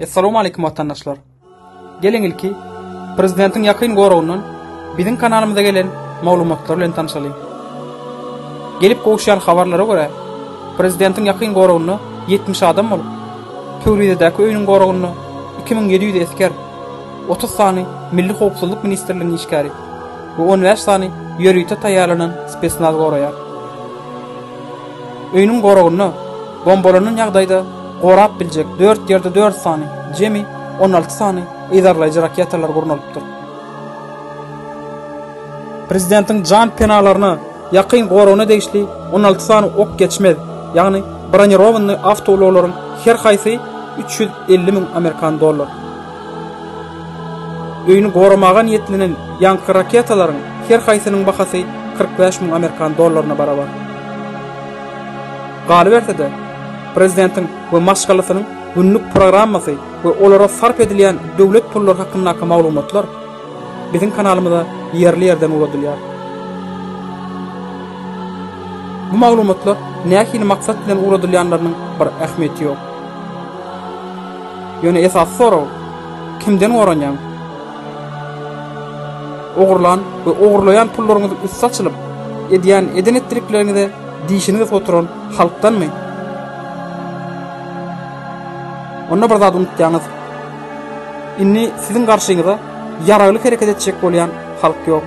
Essalawmaleýkim watandaşlar! Geliň ilki Prezidentiň ýakyn goragyndan biziň kanalymyza gelen maglumatlar bilen tanşalyň. Gelip gowuşýan habarlara görä, Prezidentiň ýakyn goragynda 70 adam bolup, Pöwrizedäki öýüniň goragynda 2700 esger, 30 sany Milli howpsuzlyk ministrliginiň işgäri we 15 sany ýörite taýýarlanan spesnaz goraýar. Öýüniň goragynda bombalanan ýagdaýda gorap biljek dört ýerde dört sany, jemi 16 sany yzarlaýjy raketalar gurnalypdyr. Prezidentiň jan penalaryna ýakyn goragyna degişli 16 sany ok geçmez, ýagny bronirowanyý awtoulaglaryň her haýsy 350 müň amerikan dollar. Öýüni goramaga niýetlenen ýaňky raketalaryň her haýsynyň bahasy 45 müň amerikan dollaryna barabar. Galyberse-de, prezidentiň we maşgalasynyň günlük programmasy we olara sarp edilýän döwlet pullary hakyndaky maglumatlar biziň kanalymyza ýerli-ýerden ugradylýar. Bu maglumatlar nähili maksat bilen ugradylýanlarynyň bir ähmiýeti ýok. Ýöne esasy sorag, kimden goranýaň? Ogurlan we ogurlaýan pullaryňyzyň üsti açylyp, edýän eden-etdilikleriňize dişini gysyp oturan halkdanmy? Onda bir zat unutýaňyz. Indi siziň garşyňyza ýaragly hereket etjek bolýan halk ýok.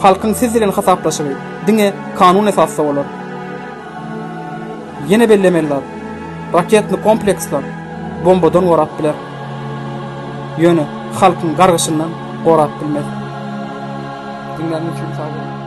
Halkyň siz bilen hasaplaşygy diňe kanun esasda bolar. Ýene bellemeli zat, raketny kompleksler bombadan gorap biler. Ýöne halkyň gargyşyndan gorap bilmez. Diňläniňiz üçin sag boluň.